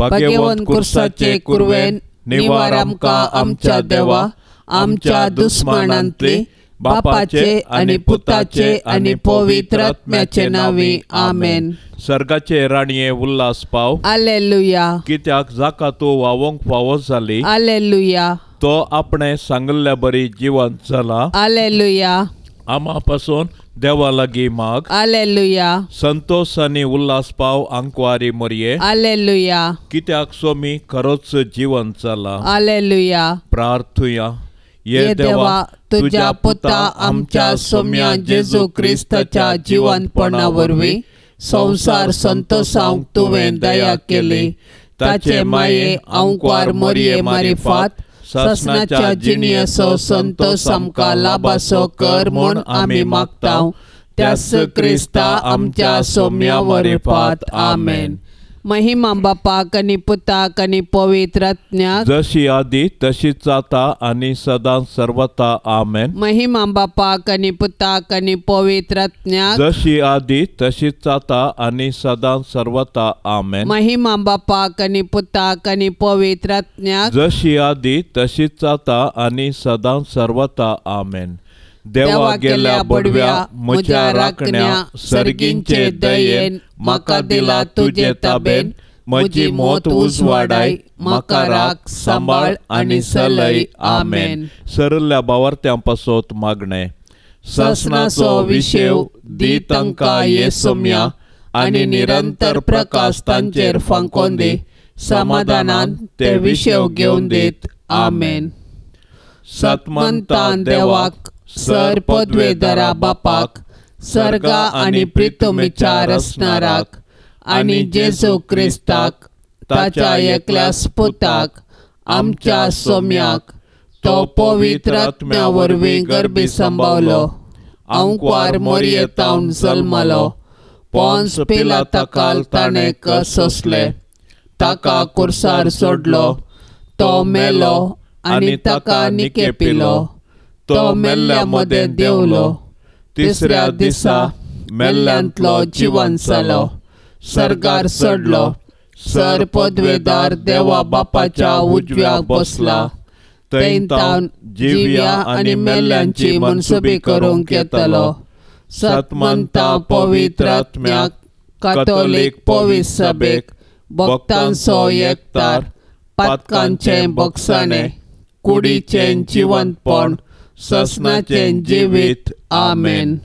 भाग्यवंत कुर्साचे कुरवेन निवार आमकां आमच्या देवा आमच्या दुस्मानांतली बापाचे आनी पुताचे आनी पवित्र आत्म्याचे नांवी आमेन. सर्गाचे राणये उल्हास पाव. आलेलुया. कित्याक जाका तूं वावोंक फावो जाली. आलेलुया. तो आपणे सांगिल्ल्या बरी जिवंत जाला. आलेलुया. आमा पासून देवा लागीं माग. आलेलुया. संतोष आनी उल्हास पाव आंकवारी मोरये. आलेलुया. कित्याक सोमी खरोच जिवंत जाला. आलेलुया. प्रार्थुया. ये देवा तुज्या पुता आमच्या सोम्या जेजू क्रिस्ताच्या जिवंतपणा वरवीं संवसार संतोषांक तुवें दया केली. ताचे माये आंकवार मोरये मारिफात ससनाच्या जिणयेचो संतोष आमकां लाभासो कर म्हूण आमी मागता त्यास क्रिस्ता आमच्या सोम्या मारिफात. आमेन. महिमा बापाक आनी पुताक आनी पवित्र आत्म्याक, जशी आदी तशीच आता आनी सदां सर्वता. आमेन. महिमा बापाक आनी पुताक आनी पवित्र आत्म्याक, जशी आदी तशीच आता आनी सदां सर्वता. आमेन. महिमा बापाक आनी पुताक आनी पवित्र आत्म्याक, जशी आदी तशीच आता आनी सदां सर्वता. आमेन. देवा गेल्या बडव्या म्हज्या राखण्या सर्गींचे दयेन म्हाका दिला तुजे ताबेन म्हजी मोत उजवाडाय म्हाका राख सांबाळ आनी सलय. आमेन. सरल्या बावार्थ्यां पासत मागणें. सासणाचो विशेव दी तांकां ये सोम्या आनी निरंतर प्रकाश तांचेर फांकोन दी. समाधानान ते विशेव घेवन दीत. आमेन. सतमंतान देवाक सर पदवेदरा बापाक सर्गा आनी प्रितुमीच्या रसणाराक आनी जेजू क्रिस्ताक ताच्या एकल्याच पुताक आमच्या सोम्याक तो पवित्र आत्म्या वरवीं गर्भी सांबावलो आंकवार मोरयेतावन जल्मलो पोन्स पिलाताकाल ताणें सोंसले ताका कुर्सार सोडलो तो मेलो आनी ताका निकेपिलो तो मेल्ल्या मदें देंवलो तिसऱ्या दिसा मेल्ल्यांतलो जिवन जालो सर्गार चडलो सर पदवेदार देवा बापाच्या उजव्याक बसला थंय तावन जिव्या आनी मेल्ल्यांची मनसुबी करूंक येतलो. सतमंता पवित्र आत्म्याक कातोलीक पवित्र सभेक भक्तांचो एकतार पातकांचें बक्षाणें कुडीचें जिवंतपण ससनाचें जिवीत. आमेन.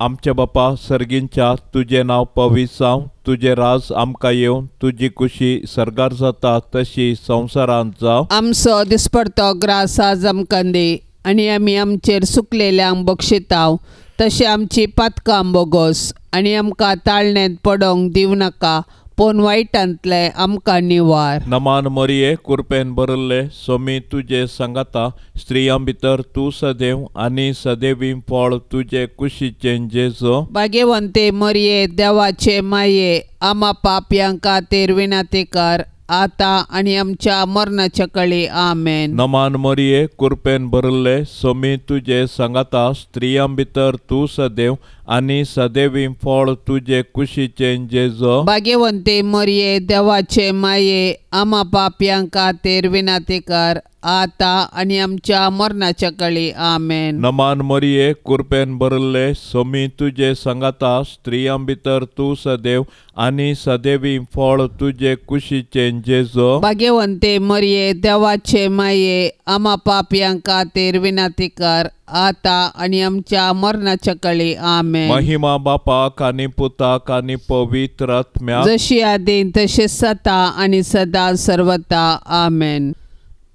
आमच्या बापा सर्गींच्या तुजें नांव पवित्र जावं, तुजें राज आमकां येवं, तुजी कुशी सर्गार जाता तशी संवसारांत जावं. आमचो दिसपडतो ग्रास आज आमकां दी आनी आमी आमचेर सुकलेल्यांक बक्षिताव तशें आमची पातकां बोगोस आनी आमकां ताळण्यांत पडोंक दिवं नाका पूण वायटांतलें आमकां निवार. नमान मरिये कुरपेन भरिल्ले सोमी तुजे सांगाता स्त्रियां भितर तूं सदैव आनी सदैवी फळ तुजे कुशीचें जेजू. भाग्यवंते मरिये देवाचे माये आमा पापयां खातीर विनंती कर आतां आनी आमच्या मरणाच्या कळी. आमेन. नमान मरिये कुरपेन भरिल्ले सोमी तुजे सांगाता स्त्रियां भितर तूं सदैव आनी सदैवी फळ तुजे कुशीचें जेजू. भाग्यवंते मरिये देवाचे माये आमा पापयां खातीर विनंती कर आतां आनी आमच्या मरणाच्या कळी. आमेन. नमान मरिये कुरपेन भरिल्ले सोमी तुजे सांगाता स्त्रियां भितर तूं सदैव आनी सदैवी फळ तुजे कुशीचें जेजू. भाग्यवंते मरिये देवाचे माये आमा पापयां खातीर विनंती कर आतां आनी आमच्या मरणाच्या कळी. आमेन. महिमा बापाक आनी पुताक आनी पवित्र आत्म्याक, जशी आदीं तशी सता आनी सदां सर्वता. आमेन.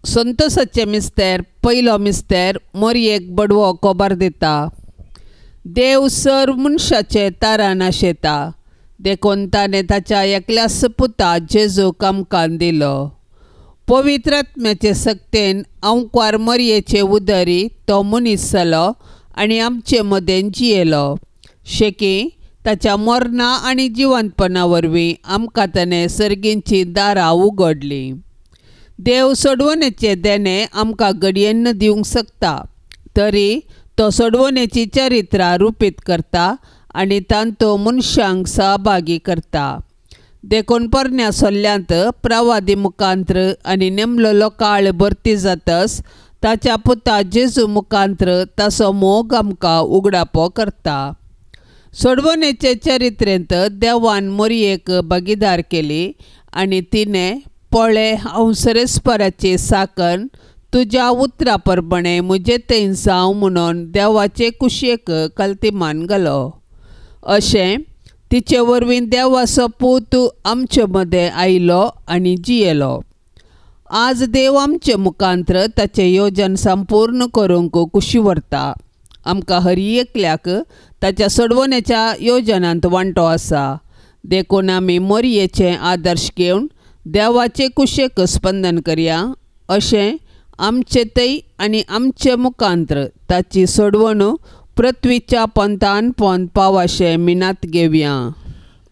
संतोषाचे मिस्तेर पयलो मिस्तेर मोरयेक बडवो कोबार दिता. देव सर मनशाचे तारान आशेता देखून ताणें ताच्या एकल्याच पुता जेजूक आमकां दिलो. पवित्र आत्म्याचे सक्तेन आंकवार मोरयेचे उदरी तो मनीस जालो आनी आमचे मदें जियेलो. शेकी ताच्या मरणा आनी जिवंतपणा वरवीं आमकां ताणें सर्गींचीं दारां उगडलीं. देव सोडवणेचे देणें आमकां घडयेन दिवंक शकता तरी तो सोडवणेची चरित्रां रुपीत करता आनी तांतो मनशांक सहभागी करता. देखून पोरण्या सोल्ल्यांत प्रवादी मुखांत्र आनी नेमलेलो काळ भरती जातस ताच्या पुता जेजू मुखांत्र ताचो मोग आमकां उगडापो करता. सोडवणेचे चरित्रेंत देवान मोरयेक भागीदार केली आनी तिणें पळे हांव सरेस्पराची साकन तुज्या उतरा परबणे म्हजे थंय जावं म्हणून देवाचे कुशेक कल्तिमान घालो. अशें तिचे वरवीं देवाचो पूत आमचे मदें आयलो आनी जियेलो. आज देव आमचे मुखांत्र ताचें योजन संपूर्ण करूंक कुशी व्हरता. आमकां हर एकल्याक ताच्या सोडवण्याच्या योजनांत वांटो आसा. देखून आमी मोरयेचें आदर्श घेवन देवाचे कुशेक स्पंदन करया. अशें आमचे थंय आनी आमचे मुखांत्र ताची सोडवणूक पृथ्वीच्या पंथान पोंत पावाशें मिनात घेवया.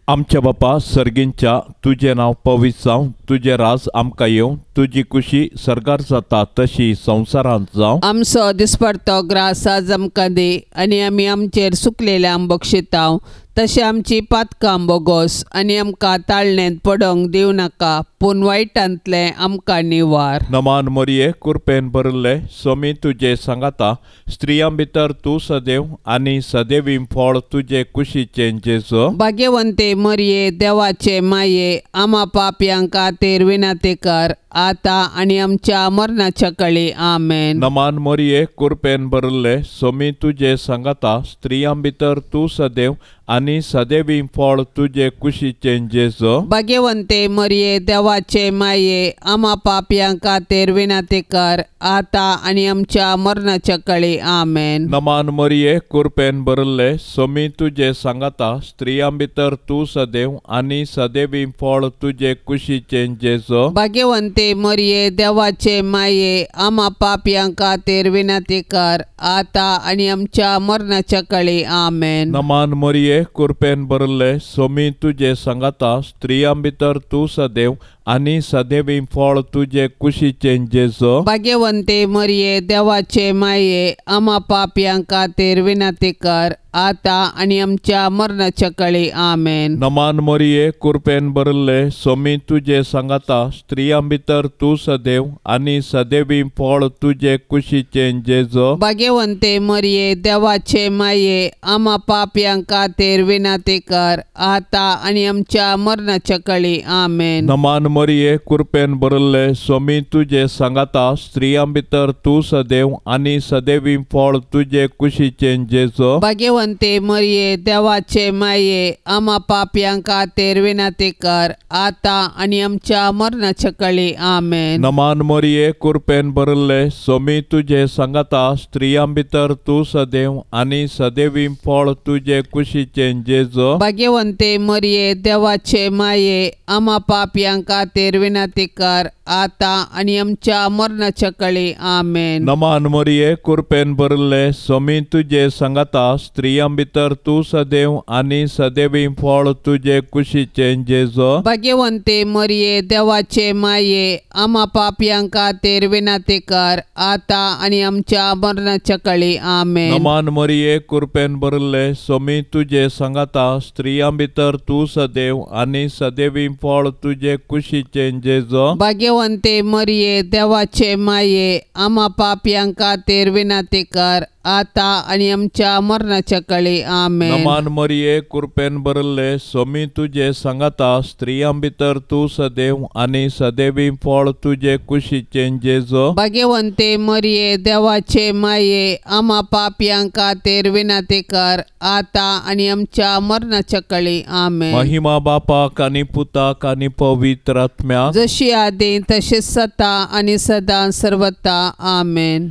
आमच्या बापा सर्गींच्या तुजें नांव पवित्र जावं, तुजें राज आमकां येवं, तुजी कुशी सर्गार जाता तशी संवसारांत जावं. आमचो दिसपडतो ग्रास आज आमकां दी आनी आमी आमचेर सुकलेल्या बक्षितांव तशें आमची पातकां बोगोस आनी आमकां ताळणेंत पडोंक दिवं नाका पूण वायटांतलें आमकां निवार. नमान मोरये कुरपेन भरिल्ले सोमी तुजे सांगाता, स्त्रियां भितर तूं सदैव आनी सदैवी फळ तुजे कुशीचें जेजू. भाग्यवंते मरये देवाचे माये आमा पापयां खातीर विनंती कर आतां आनी आमच्या मरणाच्या कळी. आमेन. नमान मोरये कुरपेन भरिल्ले सोमी तुजे सांगाता, स्त्रियां भितर तूं सदैव आनी सदैवी फळ तुजे कुशीचें जेजू. भाग्यवंते मरये देवाचे माये आमा पापयां खातीर विनंती कर आतां आनी आमच्या मरणाच्या कळी. आमेन. नमान मोरये कुरपेन भरिल्ले सोमी तुजे सांगाता, स्त्रियां भितर तूं सदैव आनी सदैवी फळ तुजे कुशीचें जेजू. भाग्यवंते मरये देवाचे माये आमा पापयां खातीर विनंती कर आतां आनी आमच्या मरणाच्या कळी. आमेन. नमान मोरये कुरपेन भरिल्ले सोमी तुजे सांगाता, स्त्रियां भितर तूं सदैव आनी सदैवी फळ तुजे कुशीचें जेजू. भाग्यवंते मरये देवाचे माये आमा पापयां खातीर विनंती कर आतां आनी आमच्या मरणाच्या कळी. आमेन. नमान मोरये कुरपेन भरिल्ले सोमी तुजे सांगाता, स्त्रियां भितर तूं सदैव आनी सदैवी फळ तुजे कुशीचें जेजू. भाग्यवंते मरये देवाचे माये आमा पापयां खातीर विनंती कर आतां आनी आमच्या मरणाच्या कळी. आमेन. नमान मोरये कुरपेन भरिल्ले सोमी तुजे सांगाता, स्त्रियां भितर तूं सदैव आनी सदैवी फळ तुजे कुशीचें जेजू. भाग्यवंते मरये देवाचे माये आमा पापयां खातीर विनंती कर आतां आनी आमच्या मरणाच्या कळी. आमेन. नमान मोरये कुरपेन भरिल्ले सोमी तुजे सांगाता, स्त्रियां भितर तूं सदैव आनी सदैवी फळ तुजे कुशीचें जेजू. भाग्यवंते मरये देवाचे माये आमा पापयां खातीर विनंती कर आतां आनी आमच्या मरणाच्या कळी. आमेन. नमान मोरये कुरपेन भरिल्ले सोमी तुजे सांगाता, स्त्रियां भितर तूं सदैव आनी सदैवी फळ तुजे कुशीचें जेजू. भाग्यवंते मरये देवाचे माये आमा पापयां खातीर विनंती कर आतां आनी आमच्या मरणाच्या कळी. आमेन. नमान मोरये कुरपेन भरिल्ले सोमी तुजे सांगाता, स्त्रियां भितर तूं सदैव आनी सदैवी फळ तुजे कुशीचें जेजू. भाग्यवंते मरये देवाचे माये आमा पापयां खातीर विनंती कर आतां आनी आमच्या मरणाच्या कळी. आमेन. नमान मोरये कुरपेन भरिल्ले सोमी तुजे सांगाता, स्त्रियां भितर तूं सदैव आनी सदैवी फळ तुजे कुशीचें जेजू. भाग्यवंते मरये देवाचे माये आमा पापयां खातीर विनंती कर आतां आनी आमच्या मरणाच्या कळी. आमेन. महिमा बापाक आनी पुताक आनी पवित्र आत्म्याक, जशी आदी तशीच सता आनी सदां सर्वता. आमेन.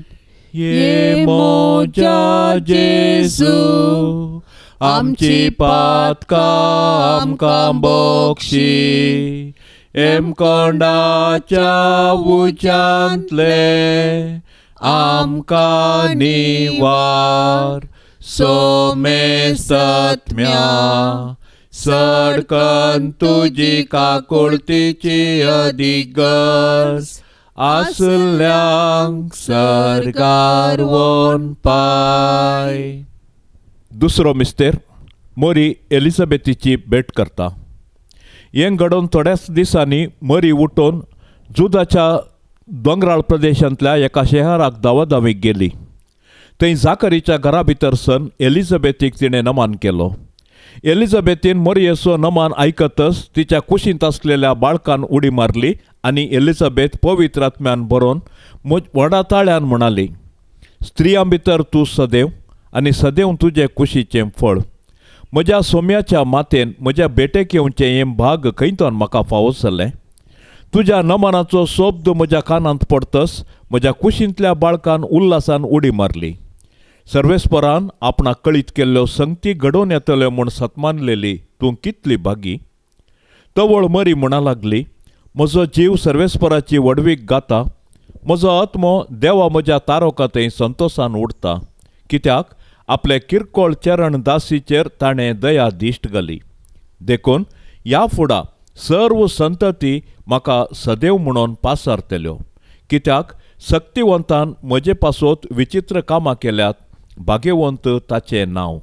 ये मोजा जेजू आमची पातकां आमकां बक्षी, एमकोंडाच्या उज्यांतले आमकां निवार, सोमेस्तत्म्या सडकन तुजी काकुळतीची अधिगर्ज आसल्यांक सर्गार वोन पाय. दुसरो मिस्तेर मोरी एलिझाबेथीची भेट करता. हें घडोवन थोड्याच दिसांनी मरी उठोवन जुदाच्या दोंगराळ प्रदेशांतल्या एका शहराक दावादावीक गेली. थंय जाकरीच्या घरा भितर सन एलिझाबेथीक तिणें नमान केलो. एलिझाबेथीन मरियेचो नमान आयकतच तिच्या कुशींत आसलेल्या बाळकान उडी मारली आनी एलिझाबेथ पवित्र आत्म्यान बरोवन व्हडा ताळ्यान म्हणाली, स्त्रियां भितर तूं सदैव आनी सदैव तुजे कुशीचें फळ. म्हज्या सोम्याच्या मातेन म्हज्या बेटेक येवचें हें भाग खंयतोन म्हाका फावो जालें. तुज्या नमनाचो शब्द म्हज्या कानांत पडतच म्हज्या कुशींतल्या बाळकान उल्हासान उडी मारली. सर्वेस्परान आपणाक कळीत केल्ल्यो संगती घडोवन येतल्यो म्हूण सतमानलेली तूं कितली भागी. तवळ मरी म्हणा लागली, म्हजो जीव सर्वेस्पराची व्हडवीक गाता, म्हजो आत्मो देवा म्हज्या तारोका थंय संतोशान उडता, कित्याक आपले किरकोळ चरण दासीचेर ताणें दया दिश्ट घाली. देखून ह्या फुडा सर्व संतती म्हाका सदैव म्हणून पासारतल्यो, कित्याक सक्तिवंतान म्हजे पासत विचित्र कामां केल्यात, भाग्यवंत ताचें नांव.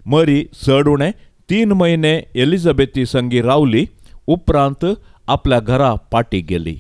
मरी चड उणें 3 म्हयने एलिझाबेथी संगी रावली, उपरांत आपल्या घरा पाटी गेली.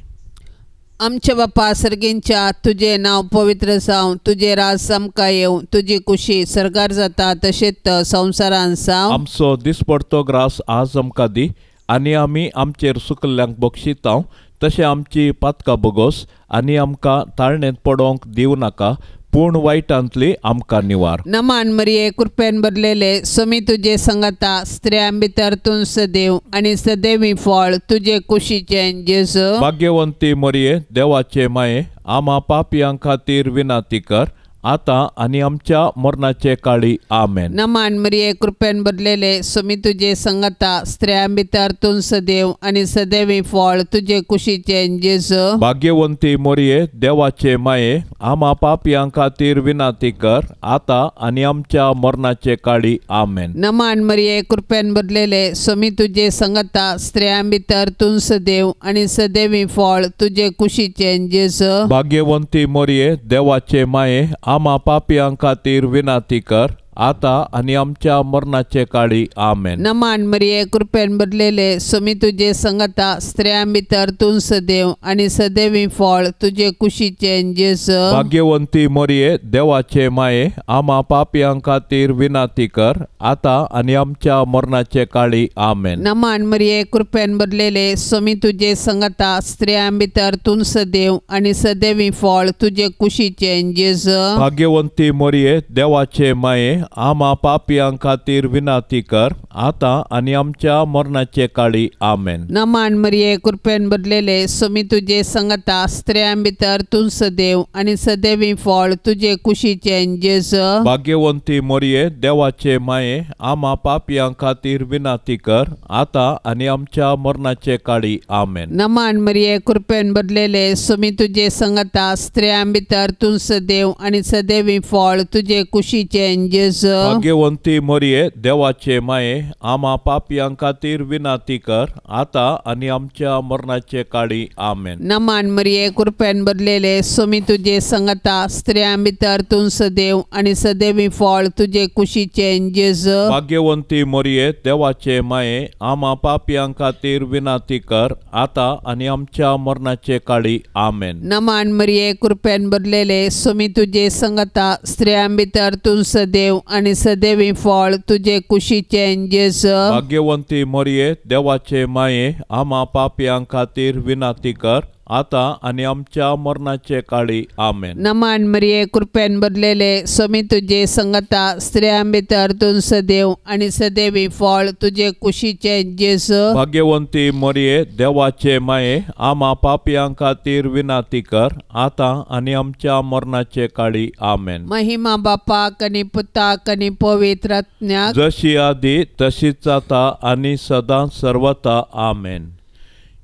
आमच्या बापा सर्गींच्या, तुजें नांव पवित्र जावं, तुजें राज आमकां येवं, तुजी कुशी सर्गार जाता तशेंच संवसारान जावं. आमचो दिसपडतो ग्रास आज आमकां दी आनी आमी आमचेर सुकल्ल्यांक बक्षितांव तशें आमची पातकां बोगोस आनी आमकां ताळणेंत पडोवंक दिवं नाका, पूण वायटांतली आमकां निवार. नमान मरिये, कृपेन भरलेले, स्वामी तुजे संगता, स्त्रियां भितर तूं सदैव आनी सदैवी फळ तुजे कुशीचें जेजू. भाग्यवंती मरिये, देवाचे माये, आमा पापयां खातीर विनंती कर, आतां आनी आमच्या मरणाचे काळी. आमेन. नमान मरिये, कृपेन भरलेले, स्वामी तुजे संगता, स्त्रियां भितर तूं सदैव आनी सदैवी फळ तुजे कुशीचें जेजू. भाग्यवंती मरिये, देवाचे माये, आमा पापयां खातीर विनंती कर, आतां आनी आमच्या मरणाचे काळी. आमेन. नमान मरिये, कृपेन भरलेले, स्वामी तुजे संगता, स्त्रियां भितर तूं सदैव आनी सदैवी फळ तुजे कुशीचें जेजू. भाग्यवंती मरिये, देवाचे माये, आमा पापयां खातीर विनंती कर, आतां आनी आमच्या मरणाचे काळी. आमेन. नमान मरिये, कृपेन भरलेले, स्वामी तुजे संगता, स्त्रियां भितर तूं सदैव आनी सदैवी फळ तुजे कुशीचें जेजू. भाग्यवंती मरिये, देवाचे माये, आमा पापयां खातीर विनंती कर, आतां आनी आमच्या मरणाचे काळी. आमेन. नमान मरिये, कृपेन भरलेले, स्वामी तुजे संगता, स्त्रियां भितर तूं सदैव आनी सदैवी फळ तुजे कुशीचें जेजू. भाग्यवंती मरिये, देवाचे माये, आमा पापयां खातीर विनंती कर, आतां आनी आमच्या मरणाचे काळी. आमेन. नमान मरिये, कृपेन भरलेले, स्वामी तुजे संगता, स्त्रियां भितर तूं सदैव आनी सदैवी फळ तुजे कुशीचें जेजू. भाग्यवंती मरिये, देवाचे माये, आमा पापयां खातीर विनंती कर, आतां आनी आमच्या मरणाचे काळी. आमेन. नमान मरिये, कृपेन भरलेले, स्वामी तुजे संगता, स्त्रियां भितर तूं सदैव आनी सदैवी फळ तुजे कुशीचें जेजू. भाग्यवंती मरिये, देवाचे माये, आमा पापयां खातीर विनंती कर, आतां आनी आमच्या मरणाचे काळी. आमेन. नमान मरिये, कृपेन भरलेले, स्वामी तुजे संगता, स्त्रियां भितर तूं सदैव आनी सदैवी फळ तुजे कुशीचें जेजू. भाग्यवंती मरिये, देवाचे माये, आमा पापयां खातीर विनंती कर, आतां आनी आमच्या मरणाचे काळी. आमेन. नमान मरिये, कृपेन भरलेले, स्वामी तुजे संगता, स्त्रियां भितर तूं सदैव आनी सदैवी फळ तुजे कुशीचें जेजू. भाग्यवंती मरिये, देवाचे माये, आमा पापयां खातीर विनंती कर, आतां आनी आमच्या मरणाचे काळी. आमेन. नमान मरिये, कृपेन भरलेले, स्वामी तुजे संगता, स्त्रियां भितर तूं सदैव आनी सदैवी फळ तुजे कुशीचें जेजू. भाग्यवंती मरिये, देवाचे माये, आमा पापयां खातीर विनंती कर, आतां आनी आमच्या मरणाचे काळी. आमेन. महिमा बापाक आनी पुताक आनी पवित्र आत्म्याक, जशी आदी तशीच आतां आनी सदां सर्वता. आमेन.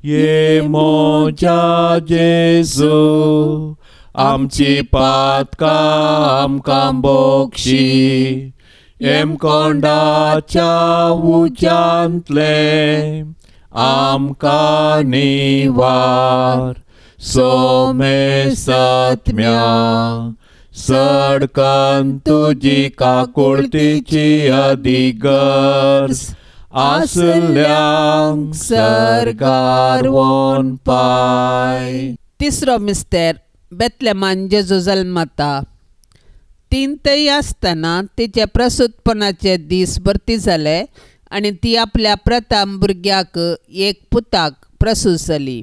ये मोजा जेजू, आमची पातकां आमकां बोक्षी, हेमकोंडाच्या उज्यांतले आमकां निवार, सोमेसत्म्या सडकन तुजी काकुळतीची अधिगर्ज, आसल्यांक सर्गार वोन पाय. तिसरो मिस्तेर बेतलेमान जेजू जल्मता. तीन थंय आसतना तिचे प्रसूतपणाचे दीस भरती जाले आनी ती आपल्या प्रथम भुरग्याक एक पुताक प्रसूत जाली.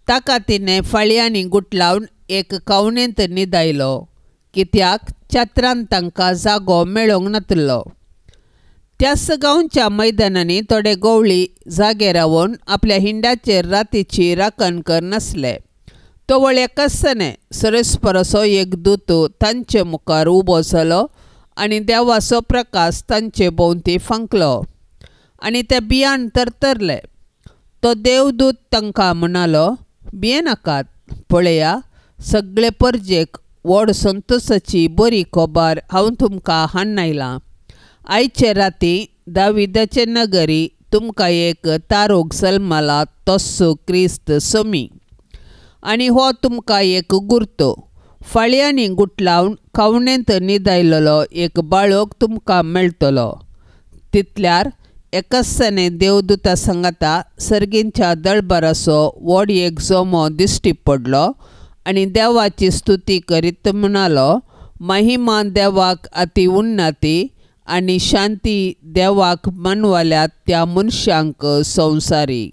ताका तिणें फाळयांनी गुटलावन एक कावणेंत न्हिदायलो, कित्याक छात्रान तांकां जागो मेळोंक नातलो. त्याच गांवच्या मैदानांनी थोडे गवळी जागे रावन आपल्या हिंडाचेर रातीची राखण करनासले. तवळ एकासने सरस्परसो एक दूत तांचे मुखार उबो जालो आनी देवाचो प्रकाश तांचे भोंवती फांकलो आनी ते बियान तरतरले. तो देवदूत तांकां म्हणालो, भियेनाकात, पळया सगळे परजेक व्हड संतोसाची बरी खबर हांव तुमकां हाडून आयलां. आयचे राती दाविदाचे नगरी तुमकां एक तारोग जल्मला, तस्सो क्रिस्त सोमी. आनी हो तुमकां एक गुर्तो, फाळयांनी गुटलावन खावणेंत न्हिदायलेलो एक बाळक तुमकां मेळटलो. तितल्यार एकासने देवदूता सांगाता सर्गींच्या दळबाराचो व्हड एक जमो दिश्टी पडलो आनी देवाची स्तुती करीत म्हणालो, महिमा देवाक अति उन्नती आनी शांती देवाक मानवल्या त्या मनशांक संवसारी.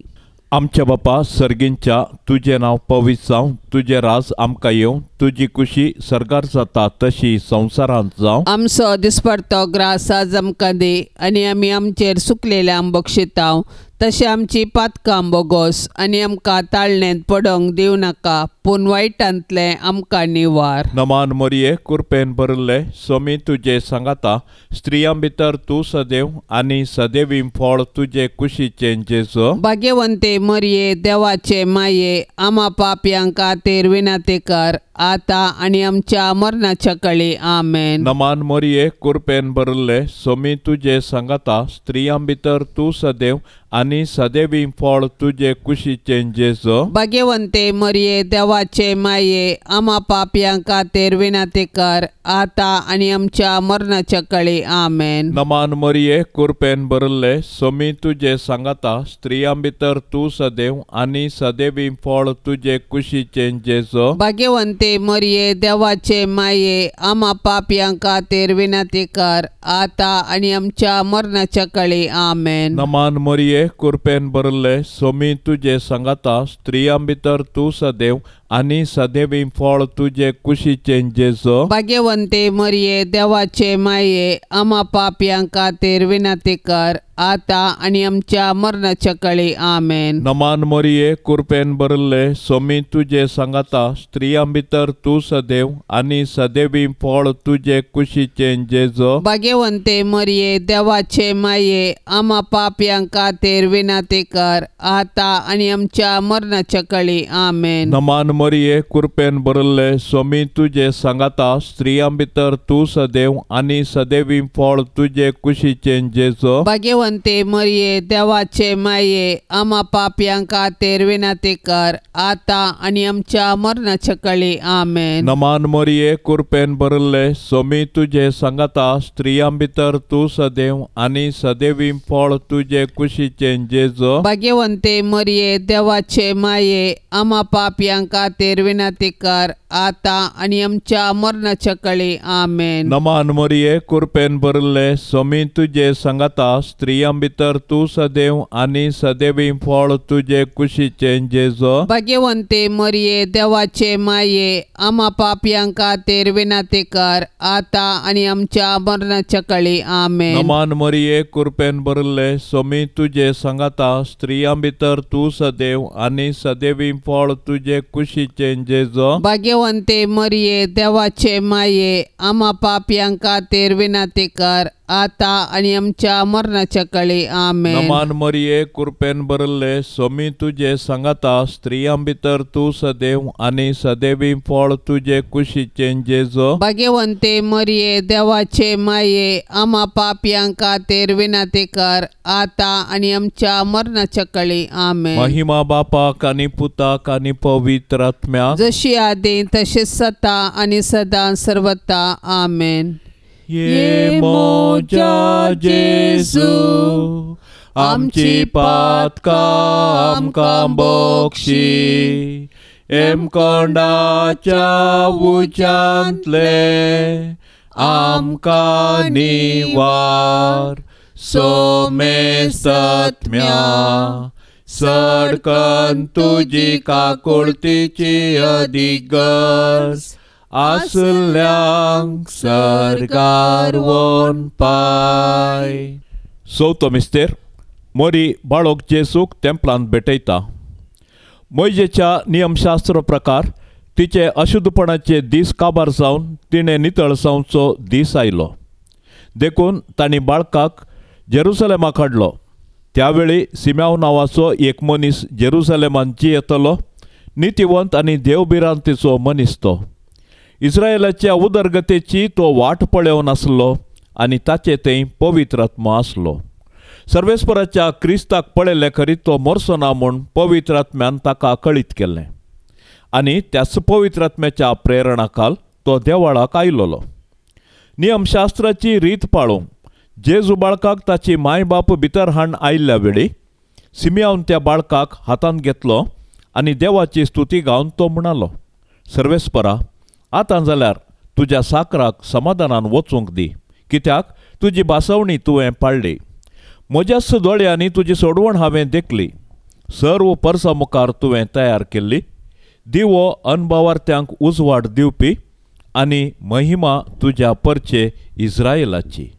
आमच्या बापा सर्गींच्या, तुजें नांव पवित्र जावं, तुजें राज आमकां येवं, तुजी कुशी सर्गार जाता तशी संवसारांत जावं. आमचो दिसपडतो ग्रास आज आमकां दी आनी आमी आमचेर सुकलेल्यांक बक्षितांव तशें आमची पातकां बोगोस आनी आमकां ताळणेंत पडोंक दिवं नाका, पूण वायटांतलें आमकां निवार. नमान मरिये, कृपेन भरिल्ले, स्वामी तुजे सांगाता, स्त्रियां भितर तूं सदैव आनी सदैवी फळ तुजे कुशीचें जेजू. भाग्यवंते मरिये, देवाचे माये, आमा पापयां खातीर विनंती कर आतां आनी आमच्या मरणाच्या कळी. आमेन. नमान मरिये, कृपेन भरिल्ले, स्वामी तुजे सांगाता, स्त्रियां भितर तूं सदैव आनी सदैवी फळ तुजे कुशीचें जेजू. भाग्यवंते मरिये, देवाचे माये, आमा पापयां खातीर विनंती कर आतां आनी आमच्या मरणाच्या कळी. आमेन. नमान मरिये, कृपेन भरिल्ले, स्वामी तुजे सांगाता, स्त्रियां भितर तूं सदैव आनी सदैवी फळ तुजे कुशीचें जेजू. भाग्यवंते मरिये, देवाचे माये, आमा पापयां खातीर विनंती कर आतां आनी आमच्या मरणाच्या कळी. आमेन. नमान मरिये, कृपेन भरिल्ले, स्वामी तुजे सांगाता, स्त्रियां भितर तूं सदैव आनी सदैवी फळ तुजे कुशीचें जेजू. भाग्यवंते मरिये, देवाचे माये, आमा पापयां खातीर विनंती कर आतां आनी आमच्या मरणाच्या कळी. आमेन. नमान मरिये, कृपेन भरिल्ले, स्वामी तुजे सांगाता, स्त्रियां भितर तूं सदैव आनी सदैवी फळ तुजे कुशीचें जेजू. भाग्यवंते मरिये, देवाचे माये, आमा पापयां खातीर विनंती कर आतां आनी आमच्या मरणाच्या कळी. आमेन. नमान मरिये, कृपेन भरिल्ले, स्वामी तुजे सांगाता, स्त्रियां भितर तूं सदैव आनी सदैवी फळ तुजे कुशीचें जेजू. भाग्यवंते मरिये, देवाचे माये, आमा पापयां खातीर विनंती कर आतां आनी आमच्या मरणाच्या कळी. आमेन. नमान मरिये, कृपेन भरिल्ले, स्वामी तुजे सांगाता, स्त्रियां भितर तूं सदैव आनी सदैवी फळ तुजे कुशीचें जेजू. भाग्यवंते मरिये, देवाचे माये, आमा पापयां खातीर विनंती कर आतां आनी आमच्या मरणाच्या कळी. आमेन. नमान मरिये, कृपेन भरिल्ले, स्वामी तुजे सांगाता, स्त्रियां भितर तूं सदैव आनी सदैवी फळ तुजे कुशीचें जेजू. भाग्यवंते मरिये, देवाचे माये, आमा पापयां खातीर विनंती कर आतां आनी आमच्या मरणाच्या कळी. आमेन. नमान मरिये, कृपेन भरिल्ले, स्वामी तुजे सांगाता, स्त्रियां भितर तूं सदैव आनी सदैवी फळ तुजे कुशीचें जेजू. भाग्यवंते मरिये, देवाचे माये, आमा पापयां खातीर विनंती कर आतां आनी आमच्या मरणाच्या कळी. आमेन. नमान मरिये, कृपेन भरिल्ले, स्वामी तुजे सांगाता, स्त्रियां भितर तूं सदैव आनी सदैवी फळ तुजे कुशीचें जेजू. भाग्यवंते मरिये, देवाचे माये, आमा पापयां खातीर विनंती कर आतां आनी आमच्या मरणाच्या कळी. आमेन. महिमा बापाक आनी पुताक आनी पवित्र आत्म्याक, जशी आदी तशीच सता आनी सदां सर्वता. आमेन. ये मोजा जेजू, आमची पातकां आमकां बक्षी एमकोंडाच्या उच्यांतले आमकां निवार सोमेस्तत्म्या सडकन तुजी काकुळतीची अदीक गरज आसल्यांक सरकार वोन पाय. चवथो मिस्तेर मोरी बाळोक जेसूक तेंपलांत भेटयता. मोयजेच्या नियमशास्त्र प्रकार तिचे अशुद्धपणाचे दीस काबार जावन तिणें नितळ जावचो दीस आयलो. देखून तांणी बाळकाक जेरुसलेमाक हाडलो. त्यावेळी सिम्याव नांवाचो एक मनीस जेरुसलेमान जियेतलो, नितिवंत आनी देवभिरांतीचो मनीस तो. इस्रायलाच्या उदरगतेची तो वाट पळोवन आसलो आनी ताचे थंय पवित्र आत्मो आसलो. सर्वेस्पराच्या क्रिस्ताक पळयल्ले खरी तो मरचो ना म्हूण पवित्र आत्म्यान ताका कळीत केल्लें आनी त्याच पवित्र आत्म्याच्या प्रेरणाखाल तो देवळाक आयलोलो. नियमशास्त्राची रीत पाळूंक जेजू बाळकाक ताची माय बाप भितर हाण आयिल्ल्या वेळी सिमियान त्या बाळकाक हातांत घेतलो आनी देवाची स्तुती गावन तो म्हणालो, सर्वेस्परा, आतां जाल्यार तुज्या साकराक समाधानान वचूंक दी, कित्याक तुजी भासवणी तुवें पाळ्ळी. म्हज्याच दोळ्यांनी तुजी सोडवण हांवें देखली. सर्व परसा मुखार तुवें तयार केल्ली दिवो अनभावार्थ्यांक उजवाड दिवपी आनी महिमा तुज्या परचे इस्रायलाची.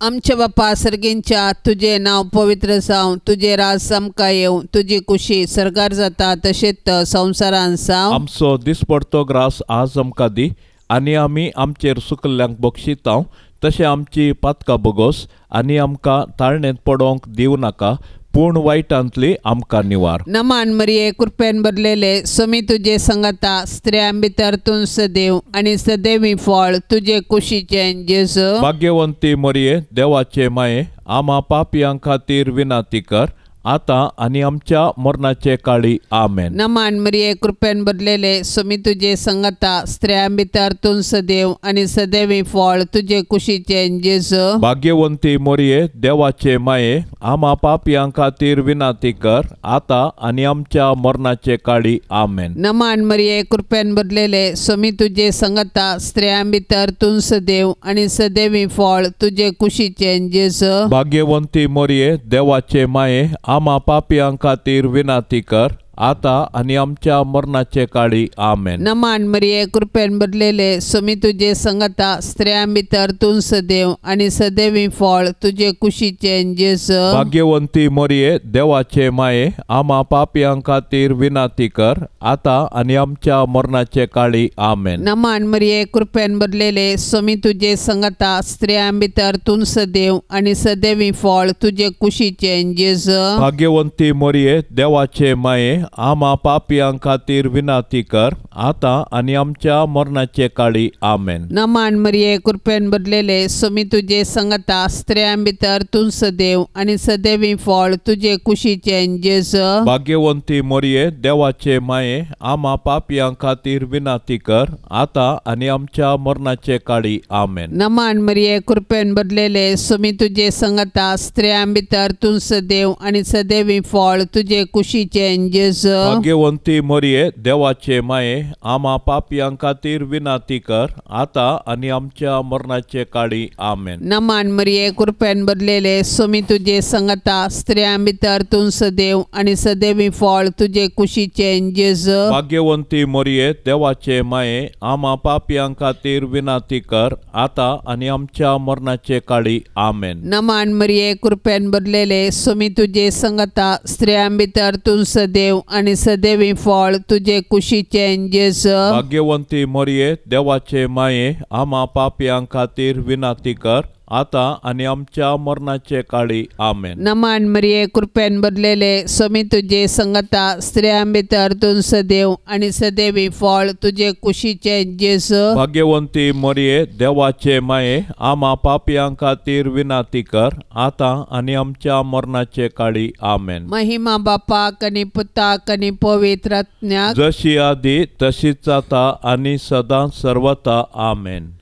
आमच्या बापा सर्गींच्या, तुजें नांव पवित्र जावं, तुजें राज आमकां येवं, तुजी कुशी सर्गार जाता तशेंच संवसारान जावं. आमचो दिसपडतो ग्रास आज आमकां दी आनी आमी आमचेर सुकल्ल्यांक बक्षितांव तशें आमची पातकां बोगोस आनी आमकां ताळणेंत पडोवंक दिवं नाका, पूण वायटांतली आमकां निवार. नमान मरिये, कृपेन भरलेले, स्वामी तुजे संगता, स्त्रियां भितर तूं सदैव आनी सदैवी फळ तुजे कुशीचें जेजू. भाग्यवंती मरिये, देवाचे माये, आमा पापयां खातीर विनंती कर, आतां आनी आमच्या मरणाचे काळी. आमेन. नमान मरिये, कृपेन भरलेले, स्वामी तुजे संगता, स्त्रियां भितर तूं सदैव आनी सदैवी फळ तुजे कुशीचें जेजू. भाग्यवंती मरिये, देवाचे माये, आमा पापयां खातीर विनंती कर, आतां आनी आमच्या मरणाचे काळी. आमेन. नमान मरिये, कृपेन भरलेले, स्वामी तुजे संगता, स्त्रियां भितर तूं सदैव आनी सदैवी फळ तुजे कुशीचें जेजू. भाग्यवंती मरिये, देवाचे माये, आमा पापयां खातीर विनंती कर, आतां आनी आमच्या मरणाचे काळी. आमेन. नमान मरिये, कृपेन भरलेले, स्वामी तुजे संगता, स्त्रियां भितर तूं सदैव आनी सदैवी फळ तुजे कुशीचें जेजू. भाग्यवंती मरिये, देवाचे माये, आमा पापयां खातीर विनंती कर, आतां आनी आमच्या मरणाचे काळी. आमेन. नमान मरिये, कृपेन भरलेले, स्वामी तुजे संगता, स्त्रियां भितर तूं सदैव आनी सदैवी फळ तुजे कुशीचें जेजू. भाग्यवंती मरिये, देवाचे माये, आमा पापयां खातीर विनंती कर, आतां आनी आमच्या मरणाचे काळी. आमेन. नमान मरिये, कृपेन भरलेले, स्वामी तुजे संगता, स्त्रियां भितर तूं सदैव आनी सदैवी फळ तुजे कुशीचें जेजू. भाग्यवंती मरिये, देवाचे माये, आमा पापयां खातीर विनंती कर, आतां आनी आमच्या मरणाचे काळी. आमेन. नमान मरिये, कृपेन भरलेले, स्वामी तुजे संगता, स्त्रियां भितर तूं सदैव आनी सदैवी फळ तुजे कुशीचें जेजू. भाग्यवंती मरिये, देवाचे माये, आमा पापयां खातीर विनंती कर, आतां आनी आमच्या मरणाचे काळी. आमेन. नमान मरिये, कृपेन भरलेले, स्वामी तुजे संगता, स्त्रियां भितर तूं सदैव आनी सदैवी फळ तुजे कुशीचें जेजू. भाग्यवंती मरिये, देवाचे माये, आमा पापयां खातीर विनंती कर, आतां आनी आमच्या मरणाचे काळी. आमेन. नमान मरिये, कृपेन भरलेले, स्वामी तुजे संगता, स्त्रियां भितर तूं सदैव आनी सदैवी फळ तुजे कुशीचें जेजू. भाग्यवंती मरिये, देवाचे माये, आमा पापयां खातीर विनंती कर, आतां आनी आमच्या मरणाचे काळी. आमेन. नमान मरिये, कृपेन भरलेले, स्वामी तुजे संगता, स्त्रियां भितर तूं सदैव आनी सदैवी फळ तुजे कुशीचें जेजू. भाग्यवंती मरिये, देवाचे माये, आमा पापयां खातीर विनंती कर, आतां आनी आमच्या मरणाचे काळी. आमेन. महिमा बापाक आनी पुताक आनी पवित्र आत्म्याक, जशी आदी तशीच आतां आनी सदां सर्वता. आमेन.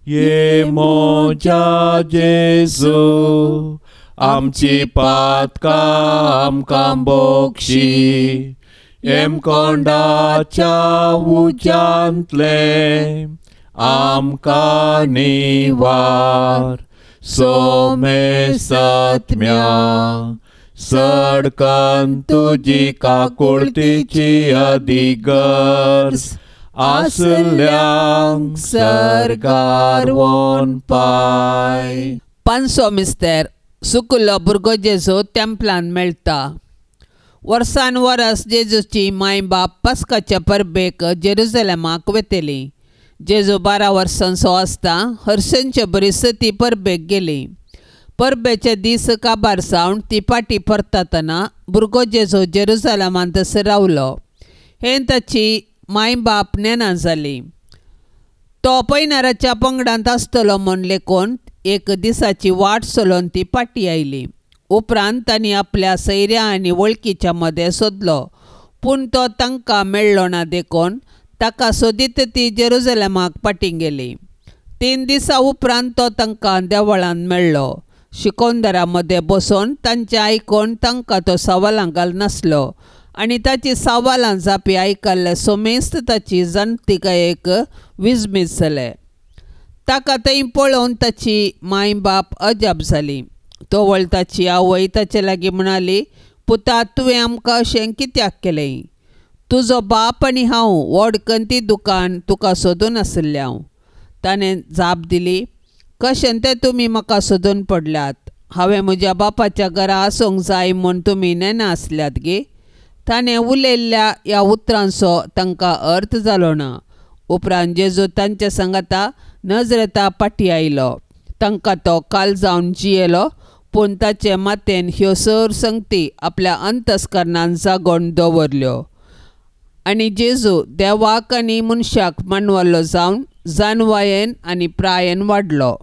ये मोजा जेजू, आमची पातकां आमकां बोक्षी हेमकोंडाच्या उज्यांतलें आमकां निवार सोमेसत्म्या सडकन तुजी काकुळतीची अधिगर्ज आसल्यांक सर्गार वोन पाय. पांचसो मिस्तेर सुकुल्लो भुरगो जेजू तेंपलान मेळटा. वर्सान वरस जेजूची माय बाप पास्काच्या परबेक जेरुजलेमाक वेतली. जेजू 12 वर्सांचो आसता हरसनचे बरीच ती परबेक गेली. परबेचे दीस काबार जावन ती पाटी परतातना भुरगो जेजू जेरुजलेमांतच रावलो. हें ताची माय बाप नेना जाली. तो पयनाराच्या पंगडांत आसतलो म्हूण लेखून एक दिसाची वाट चलोवन ती पाटी आयली. उपरांत तांणी आपल्या सैऱ्या आनी वळखीच्या मदें सोदलो, पूण तो तांकां मेळ्ळो ना देखून ताका सोदीत ती जेरुजलेमाक पाटी गेली. 3 दिसां उपरांत तो तांकां देवळांत मेळ्ळो. शिकोंदरा मदें बसोवन तांचें आयकून तांकां तो सवालां घालनासलो आनी ताची सवालां जापी आयकल्ले सोमेस्त ताची जाणतिकायेक विजमीत जाले. ताका थंय पळोवन ताची माय बाप अजाप जाली. तवळ ताची आवय ताचे लागीं म्हणाली, पुता, तुवें आमकां अशें कित्याक केलें? तुजो बाप आनी हांव व्हड कंती दुकान तुका सोदून आशिल्लें हांव. ताणें जाप दिली, कशें तें तुमी म्हाका सोदून पडल्यात? हांवें म्हज्या बापाच्या घरा आसूंक जाय म्हूण तुमी नेना आसल्यात गे? ताणें उलयल्ल्या ह्या उतरांचो तांकां अर्थ जालो ना. उपरांत जेजू तांच्या सांगाता नजरेता पाटी आयलो. तांकां तो काल जावन जियेलो, पूण ताचे मातेन ह्यो सर संगती आपल्या अंतस्करणान जागोवन दवरल्यो. आनी जेजू देवाक आनी मनशाक मानवल्लो जावन जानवायेन आनी प्रायेन वाडलो.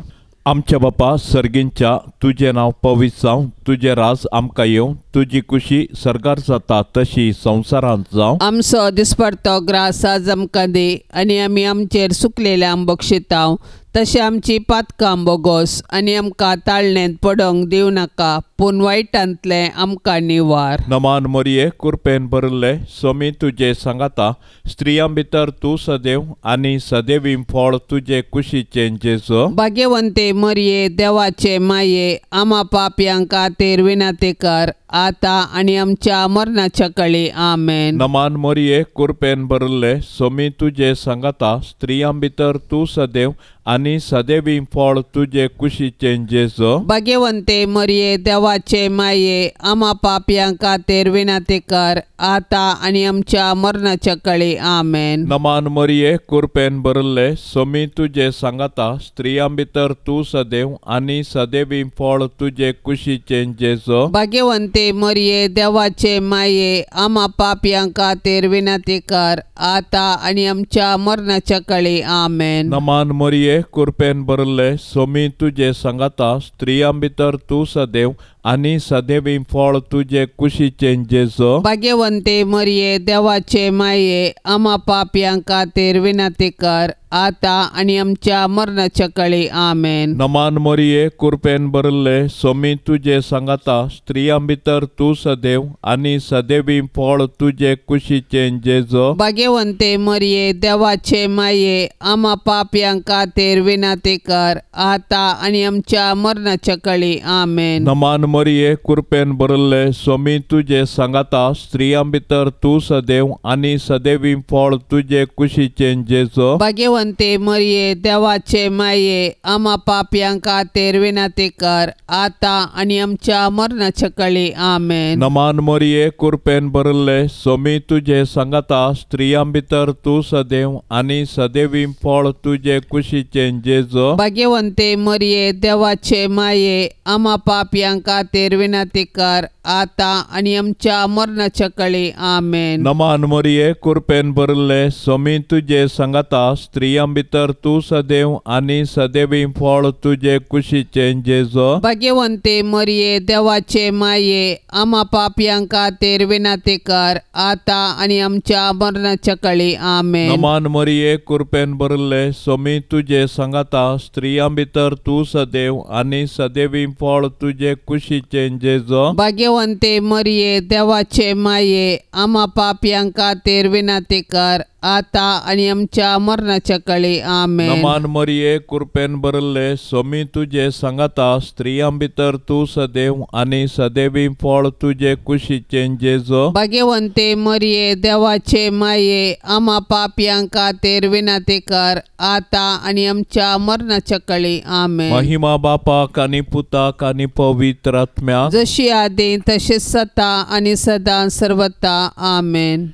आमच्या बापा सर्गींच्या, तुजें नांव पवित्र जावं, तुजें राज आमकां येवं, तुजी कुशी सर्गार जाता तशी संवसारांत जावं. आमचो दिसपडतो ग्रास आज आमकां दी आनी आमी आमचेर सुकलेल्या बक्षितांव तशें आमची पातकां बोगोस आनी आमकां ताळणेंत पडोंक दिवं नाका, पूण वायटांतलें आमकां निवार. नमान मोरये, कुरपेन भरिल्ले, सोमी तुजे सांगाता, स्त्रियां भितर तूं सदैव आनी सदैवी फळ तुजे कुशीचें जेजू. भाग्यवंते मरये, देवाचे माये, आमा पापयांक खातीर विनंती कर आता आनी आमच्या मरणाच्या कळी. आमेन. नमान मोरये, कुरपेन भरिल्ले, सोमी तुजे सांगाता, स्त्रियां भितर तूं सदैव आनी सदैवी फळ तुजे कुशीचें जेजू. भाग्यवंते मरये, देवाचे माये, आमा पापयांक खातीर विनंती कर आता आनी आमच्या मरणाच्या कळी. आमेन. नमान मोरये, कुरपेन भरिल्ले, सोमी तुजे सांगाता, स्त्रियां भितर तूं सदैव आनी सदैवी फळ तुजे कुशीचें जेजू. भाग्यवंते मरये, देवाचे माये, आमा पापयांक खातीर विनंती कर आता आनी आमच्या मरणाच्या कळी. आमेन. नमान मोरये, कुरपेन भरिल्ले, सोमी तुजे सांगाता, स्त्रियां भितर तूं सदैव आनी सदैवी फळ तुजे कुशीचें जेजू. भाग्यवंते मरये, देवाचे माये, आमा पापयांक खातीर विनंती कर आता आनी आमच्या मरणाच्या कळी. आमेन. नमान मोरये, कुरपेन भरिल्ले, सोमी तुजे सांगाता, स्त्रियां भितर तूं सदैव आनी सदैवी फळ तुजे कुशीचें जेजू. भाग्यवंते मरये, देवाचे माये, आमा पापयांक खातीर विनंती कर आता आनी आमच्या मरणाच्या कळी. आमेन. नमान मोरये, कुरपेन भरिल्ले, सोमी तुजे सांगाता, स्त्रियां भितर तूं सदैव आनी सदैवी फळ तुजे कुशीचें जेजू. भाग्यवंते मरये, देवाचे माये, आमा पापयांक खातीर विनंती कर आता आनी आमच्या मरणाच्या कळी. आमेन. नमान मोरये, कुरपेन भरिल्ले, सोमी तुजे सांगाता, स्त्रियां भितर तूं सदैव आनी सदैवी फळ तुजे कुशीचें जेजू. भाग्यवंते मरये, देवाचे माये, आमा पापयांक खातीर विनंती कर आता आनी आमच्या मरणाच्या कळी. आमेन. नमान मोरये, कुरपेन भरिल्ले, सोमी तुजे सांगाता, स्त्रियां भितर तूं सदैव आनी सदैवी फळ तुजे कुशीचें जेजू. भाग्यवंते मरये, देवाचे माये, आमा पापयांक खातीर विनंती कर आता आनी आमच्या मरणाच्या कळी. आमेन. नमान मोरये, कुरपेन भरिल्ले, सोमी तुजे सांगाता, स्त्रियां भितर तूं सदैव आनी सदैवी फळ तुजे कुशीचें कुशीचें जेजो। भाग्यवंते मरिये देवाचे माये आमा पापयां खातीर विनंती कर आता आनी आमच्या मरणाच्या कळी। आमेन। नमान मरिये कृपेन भरले स्वामी तुजे सांगाता स्त्रियां भितर तूं सदैव आनी सदैवी फळ तुजे कुशीचें जेजो। भाग्यवंते मरिये देवाचे माये आमा पापयां खातीर विनंती कर आता आनी आमच्या मरणाच्या कळी। आमेन। महिमा बापाक आनी पुताक आनी पवित्र आत्म्याक जशी आदी तशी सता आनी सदां सर्वता। आमेन।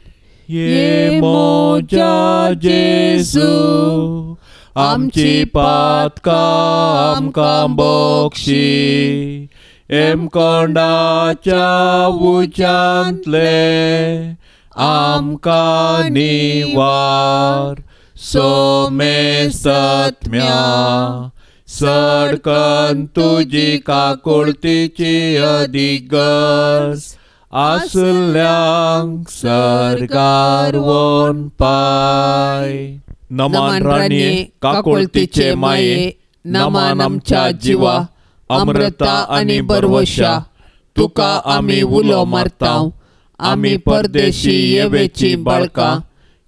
ये मोजा जेजू आमची पातकां आमकां बक्षी एमकोंडाच्या उज्यांतले आमकां निवार सोमेस्तत्म्या सडकन तुजी काकुळतीची अदीक गरज आसल्यांक सरकार वोन पाय। नमान राणये काकुळतीचे माये नमान आमच्या जिवा अमृता आनी बरवशा तुका आमी उलो मारता आमी परदेशी येवेची बाळकां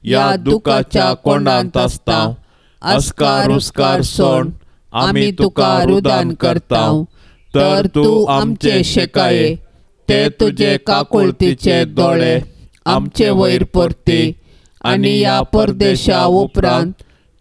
ह्या दुखाच्या कोंडांत आसता अस्कार उस्कार सोण आमी तुका रुदान करता तर तूं आमचे शेकाये ते तुजे काकुळतीचे दोळे आमचे वयर परती आनी ह्या परदेशा उपरांत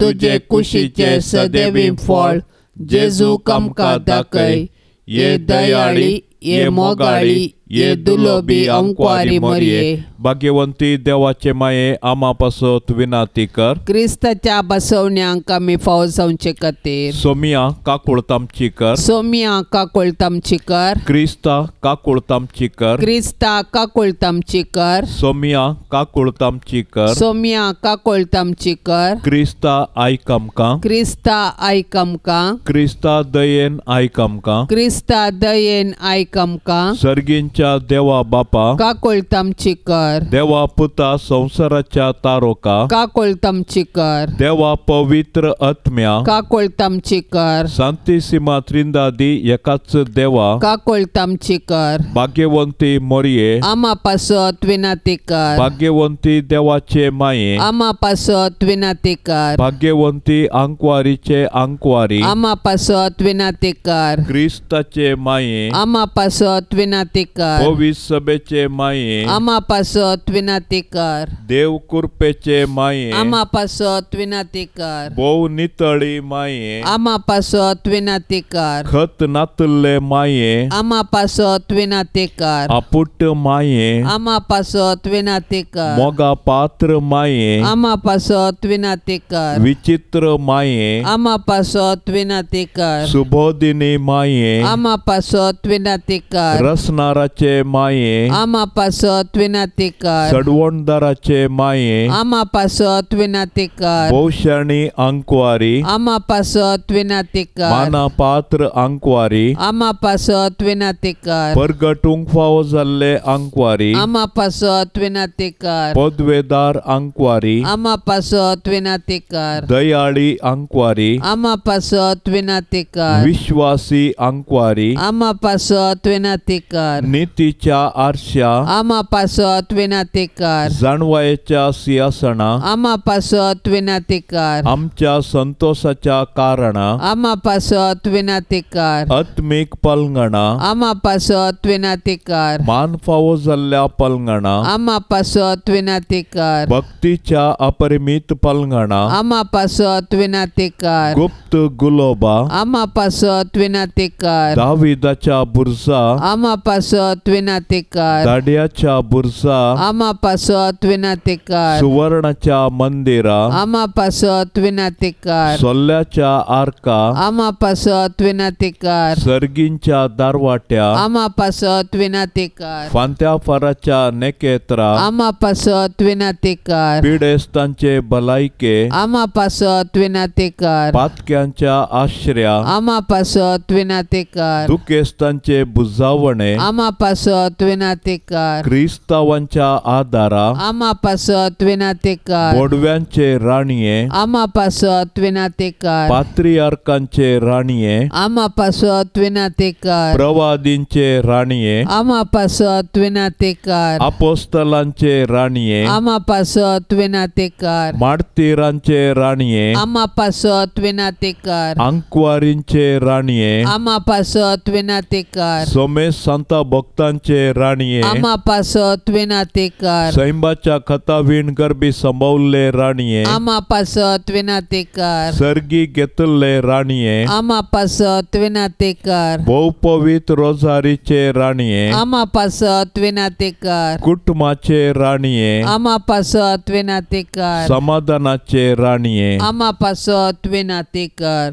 तुजे कुशीचे सदैवी फळ जेजूक आमकां दाखय। ये दयाळी ये मोगाळी ये दुलोबी अंकवारी मरिये। भाग्यवंती देवाचे माये आमा पासत विनाती कर क्रिस्ताच्या बसवण्यांक आमी फावो जावचे खातीर। सोमिया काकुळत आमची कर सोमिया काकुळत आमची कर क्रिस्ता काकुळत आमची कर क्रिस्ता काकुळत आमची कर सोमिया काकुळत आमची कर सोमिया काकुळत आमची कर क्रिस्ता आयक आमकां क्रिस्ता आयक आमकां क्रिस्ता दयेन आयक आमकां क्रिस्ता दयेन आयक आमकां सर्गींच्या देवा बापा काकुळत आमची कर देवा पुता संवसाराच्या तारोका काकुळत आमची कर देवा पवित्र आत्म्या काकुळत आमची कर सांतिसिमा त्रिंदादी एकाच देवा काकुळत आमची कर भाग्यवंती मरिये आमा पासत विनंती कर भाग्यवंती देवाचे माये आमा पासत विनंती कर भाग्यवंती आंकवारीचे आंकवारी आमा पासत विनंती कर क्रिस्ताचे माये आमा पासत विनंती कर पवित्र सभेचे माये आमा पासत विनंती कर देव कृपेचे माये आमा पासत विनंती कर भोव नितळी माये आमा पासत विनंती कर खत नातल्ले माये आमा पासत विनंती कर आपुट माये आमा पासत विनंती कर मोगा पात्र माये आमा पासत विनंती कर विचित्र माये आमा पासत विनंती कर सुबोधिनी माये आमा पासत विनंती कर रसनाराचे माये आमा पासत विनंती कर सडवणदाराचे माये आमा पासत विनंती कर भोवशाणी अंकवारी आमा पासत विनंती कर माना पात्र अंकवारी आमा पासत विनंती कर परगटूंक फावो जाल्ले अंकवारी आमा पासत विनंती कर पदवेदार अंकवारी आमा पासत विनंती कर दयाळी अंकवारी आमा पासत विनंती कर विश्वासी अंकवारी आमा पासत विनंती कर नितीच्या आरश्या आमा पासत विनंती कर जाणवायेच्या सिंहासना आमा पासत विनंती कर आमच्या संतोषाच्या कारणा आमा पासत विनंती कर आत्मीक पलंगणा आमा पासत विनंती कर मान फावो जाल्ल्या पलंगणा आमा पासत विनंती कर भक्तीच्या अपरिमित पलंगणा आमा पासत विनंती कर गुप्त गुलोबा आमा पासत विनंती कर दाविदाच्या बुरजा आमा पासत विनंती कर दाड्याच्या बुरजा आमा पासत विनंती कर सुवर्णाच्या मंदिरा आमा पासत विनंती कर सोल्ल्याच्या आर्का आमा पासत विनंती कर सर्गींच्या दारवाट्या आमा पासत विनंती कर फांत्या फाराच्या नेकेत्रा आमा पासत विनंती कर पिडेस्तांचे भलायके आमा पासत विनंती कर पातक्यांच्या आश्र्या आमा पासत विनंती कर दुखेस्तांचे बुजावणे आमा पासत विनाती कर। क्रिस्तावांच्या आदारा आमा पासत विनाती कर। बोडव्यांचे राणये आमा पासत विनाती कर। पात्रियार्कांचे राणये आमा पासत विनाती कर। प्रवादींचे राणये आमा पासत विनाती कर। अपोस्तलांचे राणये आमा पासत विनाती कर। मार्तीरांचे राणये आमा पासत विनाती कर। अंकवारींचे राणये आमा पासत विनाती कर। सोमेश सांता भक्तांचे राणये आमा पासत विनाती कर। सैंबाच्या खतावीण गर्भी संभवले राणये आमा पासत विनाती कर। सर्गी घेतले राणये आमा पासत विनाती कर। भोवपवित रोजारीचे राणये आमा पासत विनाती कर। कुटुंबाचे राणये आमा पासत विनाती कर। समाधानाचे राणये आमा पासत विनाती कर।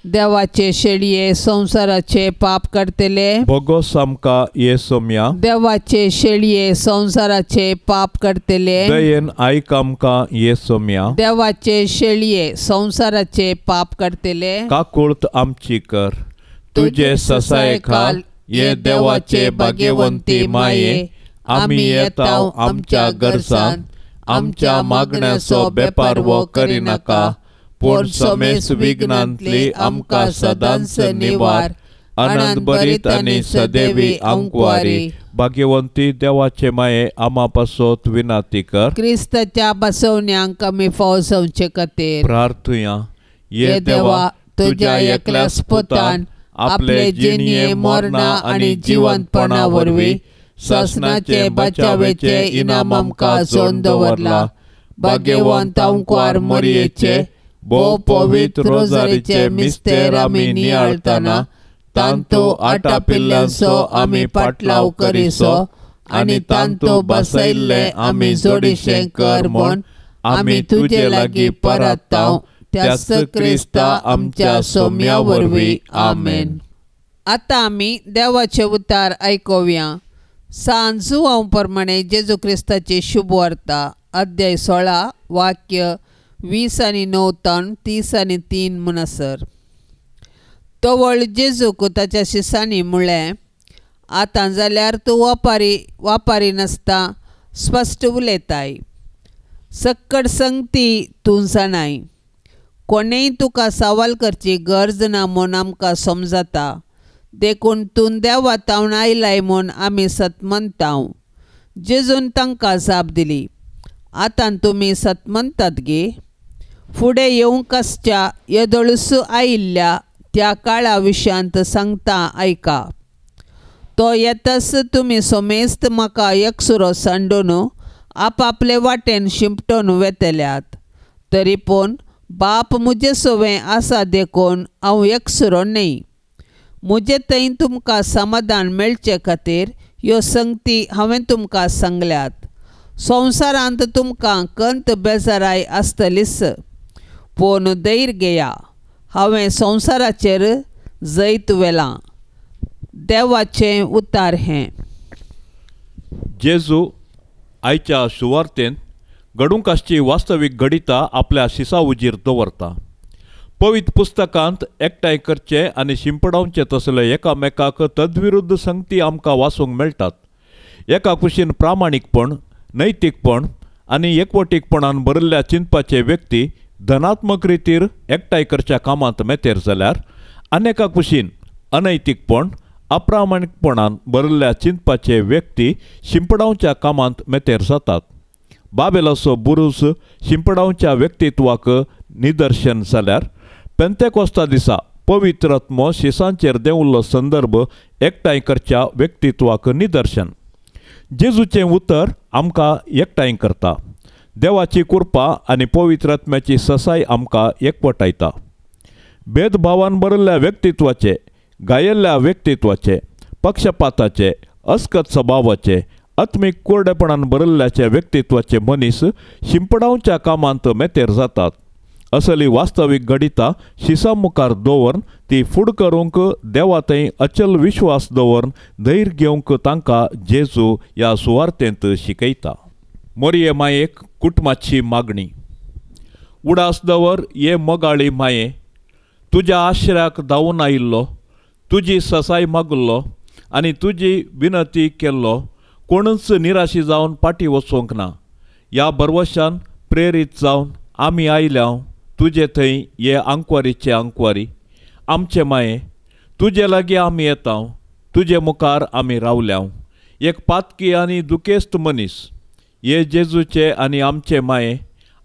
देवाचे शेळये संसाराचे पाप करतले भोगोस आमकां ये सोम्या। देवाचे शेळये संसाराचे पाप करतले दयेन आयक आमकां ये सोम्या। देवाचे शेळये संसाराचे पाप करतले काकुळत आमची कर। तुझे ससाये खाल ये देवाचे भाग्यवंती माये आमी येता आमच्या गरजान आमच्या मागण्याचो बेपारवो करिनाका पूण समेस विघ्नांतली आमकां सदांच निवार। आनंद भरीत आनी सदैवी अंकवारी भाग्यवंती देवाचे माये आमा पासत विनाती कर। क्रिस्ताच्या बसवण्यांक आमी फाव जावचे खातीर प्रार्थुया। ये देवा तुज्या एकल्याच पुतान आपले जिणये मरणा आनी जिवंतपणा वरवीं सासणाचे बचावेचे इनाम आमकां जोडून दवरला। भाग्यवंत अंकवार मोरयेचे भोव पवित्र रोजारीचे मिस्तेर आमी नियाळतना तांतू आटापिल्ल्यांचो आमी पाटलाव करिसो आनी तांतू बसयल्ले आमी जोडीशें कर म्हूण आमी तुजे लागीं परताव त्याच क्रिस्ता आमच्या सोम्या वरवीं आमेन। आतां आमी देवाचे उतार आयकुया। सान जुवांव प्रमाणे जेजू क्रिस्ताची शुभवार्ता अध्याय 16 वाक्य 20 आनी 9 तावन 30 आनी 3 म्हणसर। तवळ जेजूक ताच्या शिसांनी म्हळें, आतां जाल्यार तूं वापारी नासता स्पश्ट उलयताय, सक्कड संगती तूं जाणाय, कोणेय तुका सवाल करची गरज ना म्हूण आमकां समजता, देखून तूं देवा तावन आयलाय म्हूण आमी सतमनताव। जेजून तांकां जाप दिली, आतां तुमी सतमनतात गे? फुडें येवंक आसच्या येदोळसू आयिल्ल्या त्या काळा विशयांत सांगता आयका। तो येताच तुमी सोमेस्त म्हाका एकसुरो सांडून आपापले वाटेन शिंपटून वेतल्यात, तरी पूण बाप म्हजे सवें आसा देखून हांव एकसुरो न्हय। म्हजे थंय तुमकां समाधान मेळचे खातीर ह्यो संगती हांवें तुमकां सांगल्यात। संवसारांत तुमकां कंत बेजाराय आसतलीच, पूण धैर्य घेया, हांवें संवसाराचेर जैत व्हेलां। देवाचें उतार हें। जेजू आयच्या सुवार्तेंत घडूंक आसची वास्तवीक घडिता आपल्या शिसा उजीर दवरता। पवित्र पुस्तकांत एकठांय करचे आनी शिंपडावचे तसले एकामेकाक तद्विरुद्ध संगती आमकां वाचूंक मेळटात। एका कुशीन प्रामाणीकपण, नैतिकपण आनी एकवटीकपणान भरिल्ल्या चिंतपाचे व्यक्ती धनात्मक रितीर एकठांय करच्या कामांत मेतेर जाल्यार आनी एका कुशीन अनैतिकपण, अप्रामाणीकपणान भरिल्ल्या चिंतपाचे व्यक्ती शिंपडावच्या कामांत मेतेर जातात। बाबेलाचो बुरूज शिंपडावच्या व्यक्तित्वाक निदर्शन जाल्यार पेंतेकोस्ता दिसा पवित्र आत्मो शिसांचेर देंवल्लो संदर्भ एकठांय करच्या व्यक्तित्वाक निदर्शन। जेजूचें उतर आमकां एकठांय करता। देवाची कृपा आनी पवित्र आत्म्याची ससाय आमकां एकवटायता। भेदभावान भरिल्ल्या व्यक्तित्वाचे, गायिल्ल्या व्यक्तित्वाचे, पक्षपाताचे, अस्कत स्वभावाचे, आत्मीक कोरडेपणान भरिल्ल्याचे व्यक्तित्वाचे मनीस शिंपडावच्या कामांत मेतेर जातात। असली वास्तवीक घडिता शिसा मुखार दवरून ती फुड करूंक देवा थंय अचल विश्वास दवरून धैर्य घेवंक तांकां जेजू ह्या सुवार्तेंत शिकयता। मोरये मायेक कुटुंबाची मागणी। उडास दवर ये मोगाळी माये, तुज्या आश्र्याक धांवून आयिल्लो, तुजी ससाय मागल्लो आनी तुजी विनंती केल्लो कोणूच निराशी जावन पाटी वचोंक ना. ह्या भरवशान प्रेरीत जावन आमी आयल्या तुजे थंय हे आंकवारीचे आंकवारी. आमचे माये, तुजे लागीं आमी येता, तुजे मुखार आमी रावल्या. एक पातकी आनी दुखेस्त मनीस हे जेजूचे आनी आमचे माये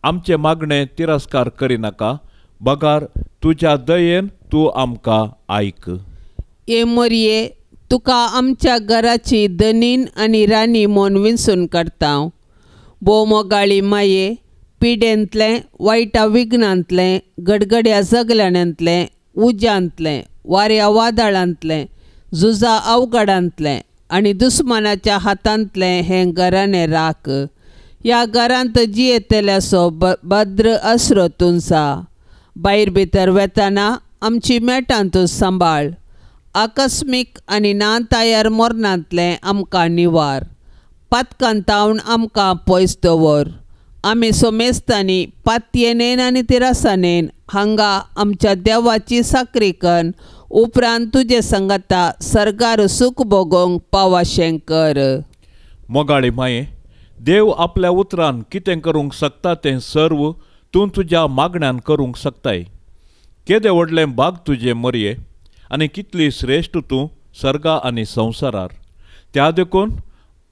आमचे मागणें तिरस्कार करिनाका, बगार तुज्या दयेन तूं आमकां आयक. हे मोरये, तुका आमच्या घराची धनीन आनी राणी म्हूण विंचून काडटा. भोव मोगाळी माये, पिडेंतलें, वायटा विघ्नांतलें, गडगड्या जगल्याण्यांतलें, उज्यांतलें, वाऱ्या वादळांतलें, झुजा अवघडांतलें आनी दुस्मानाच्या हातांतलें हें घराणें राख. ह्या घरांत जियेतल्याचो भद्र आसरो तुमचा. भायर भितर वेताना आमची मेटां तूं सांबाळ. आकस्मीक आनी ना तयार मरणांतलें आमकां निवार. पातकान तावन आमकां पयस दवर. आमी सोमेस्तांनी पातयेनेन आनी तिरासानेन हांगा आमच्या देवाची साकरी करून उपरांत तुजे संगता सर्गार सूख भोगोवंक पावाशें कर. मोगाळी माये, देव आपल्या उतरान कितें करूंक शकता तें सर्व तूं तुज्या मागण्यान करूंक शकताय. केदें व्हडलें भाग तुजें मरये आनी कितली श्रेश्ठ तूं सर्गा आनी संवसारार. त्या देखून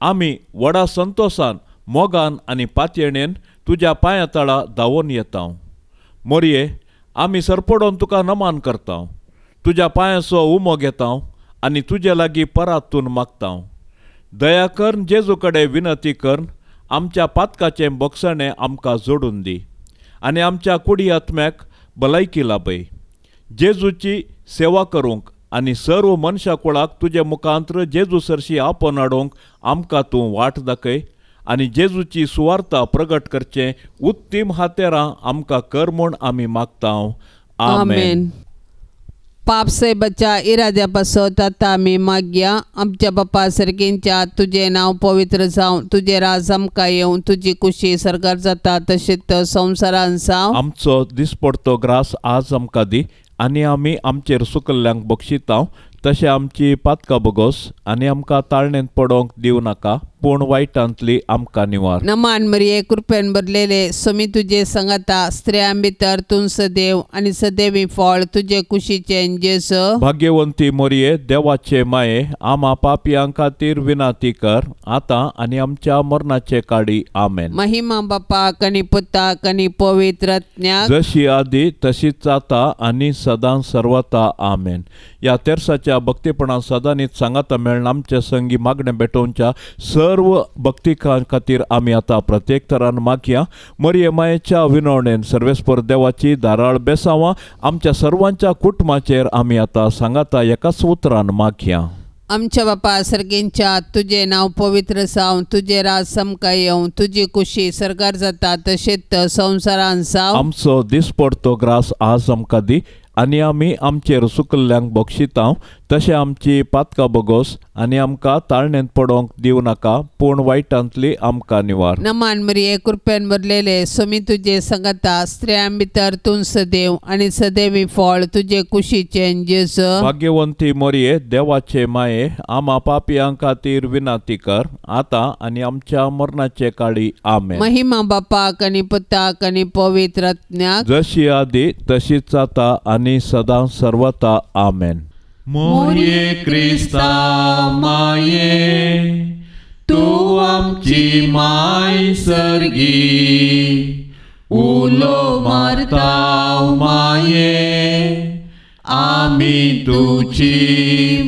आमी व्हडा संतोशान, मोगान आनी पातयेणेन तुज्या पांया तळा धांवून येता. मोरये, आमी सरपडोन तुका नमान करता, तुज्या पांयाचो उमो घेता आनी तुजे लागीं परातून मागता. दया करून जेजू कडेन विनंती करून आमच्या पातकाचें बोगसणें आमकां जोडून दी आनी आमच्या कुडी आत्म्याक भलायकी लाभय. जेजूची सेवा करूंक आनी सर्व मनशा कुळाक तुजे मुखांत्र जेजू सरशी आपोवन हाडूंक आमकां तूं वाट दाखय आनी जेजूची सुवार्ता प्रगट करचें उत्तीम हातेरां आमकां कर म्हूण आमी मागता. आमेन. पाप साहेबाच्या इराद्या पासत आतां आमी मागया. आमच्या बापा सर्गींच्या तुजें नांव पवित्र जावं, तुजें राज आमकां येवं, तुजी कुशी सर्गार जाता तशीच संवसारान जावं. आमचो दिसपडतो ग्रास आज आमकां दी आनी आमी आमचेर सुकल्ल्यांक बक्षिता तशें आमची पातकां बोगोस आनी आमकां ताळणेंत पडोवंक दिवं नाका, पूण वायटांतली आमकां निवार. नमान मरिये, कृपेन भरलेले, स्वामी तुजे संगता, स्त्रियां भितर तूं सदैव आनी सदैवी फळ तुजे कुशीचें जेजू. भाग्यवंती मोरये, देवाचे माये, आमा पापयां खातीर विनंती कर आतां आनी आमच्या मरणाचे काडी. आमेन. महिमा बापाक आनी पुताक आनी पवित्र आत्म्याक, जशी आदी तशीच आतां आनी सदां सर्वता. आमेन. ह्या तेरसाच्या भक्तीपणान सदांनीच सांगाता मेळून आमच्या संगी मागणें भेटोवच्या सर्व भक्तिकां खातीर आमी आतां प्रत्येक तरान मागया. मरिये मायेच्या विनवणेन सर्वेस्पर देवाची धाराळ बेसावां आमच्या सर्वांच्या कुटुंबाचेर आमी आतां सांगाता एकाच उतरान मागया. आमच्या बापा सर्गींच्या तुजें नांव पवित्र जावं, तुजें राज आमकां येवं, तुजी कुशी सर्गार जाता तशीच संवसारान जावं. आमचो दिसपडतो ग्रास आज आमकां दी आनी आमी आमचेर सुकल्ल्यांक बक्षिता तशें आमची पातकां बोगोस आनी आमकां ताळणेंत पडोवंक दिवं नाका, पूण वायटांतली आमकां निवार. नमान मरिये, कृपेन भरलेले, स्वामी तुजे संगता, स्त्रियां भितर तूं सदैव आनी सदैवी फळ तुजे कुशीचें जेजू. भाग्यवंती मोरये, देवाचे माये, आमा पापयां खातीर विनंती कर आतां आनी आमच्या मरणाचे काडी. आमेन. महिमा बापाक आनी पुताक आनी पवित्र आत्म्याक, जशी आदी तशीच आतां आनी सदां सर्वता. आमेन. मोरये क्रिस्ता माये, तूं आमची माय सर्गी, उलो मारता माये, आमी तुजी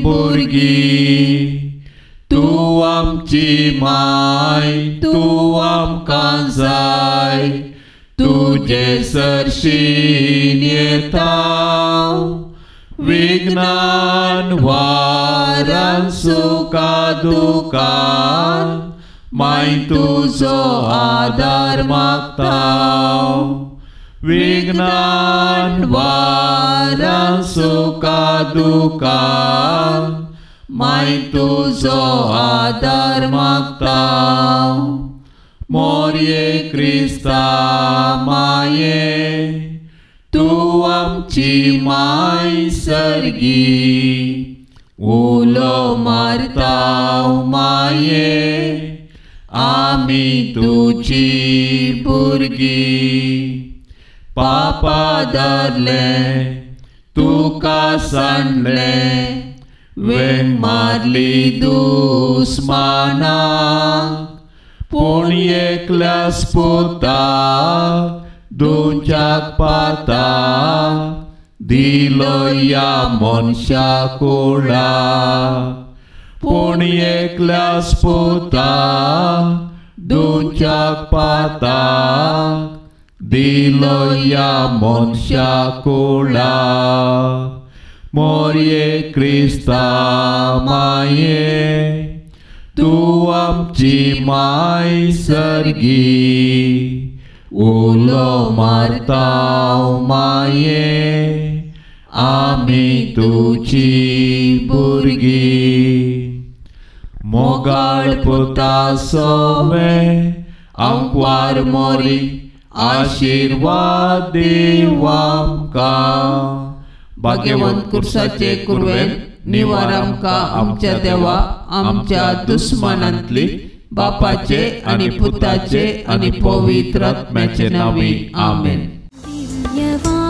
भुरगीं. तूं आमची माय, तूं आमकां जाय, तुजे सरशीन येता, विघ्नान वारान सुखा दुखान माय तुजो आदार मागता. विघ्नान वारान सुखा दुखान माय तुजो आदार मागता. मोरये क्रिस्ता माये, तूं आमची माय सर्गी, उलो मारता माये आमी तुजी भुरगीं पापा धरले तुका सांडले वेंग मारली दुस्माना पूण एकल्याच पुताक दुच्याक पाताक दिलो ह्या मनशा कुळाक पूण एकल्याच पुताक दुच्याक पाताक दिलो ह्या मनशा कुळाक मोरये क्रिस्ता माये तूं आमची माय सर्गी उलो मारता माये आमी तुजी भुरगीं मोगाळ पुता सोवे आंकवार मोरी आशिर्वाद दीव आमकां भाग्यवंत कुर्साचे कुर्वेन निवार आमकां आमच्या देवा आमच्या दुस्मानांतली बापाचे आनी पुताचे आनी पवित्र आत्म्याचे नांवी आमेन. दिव्यवाणी.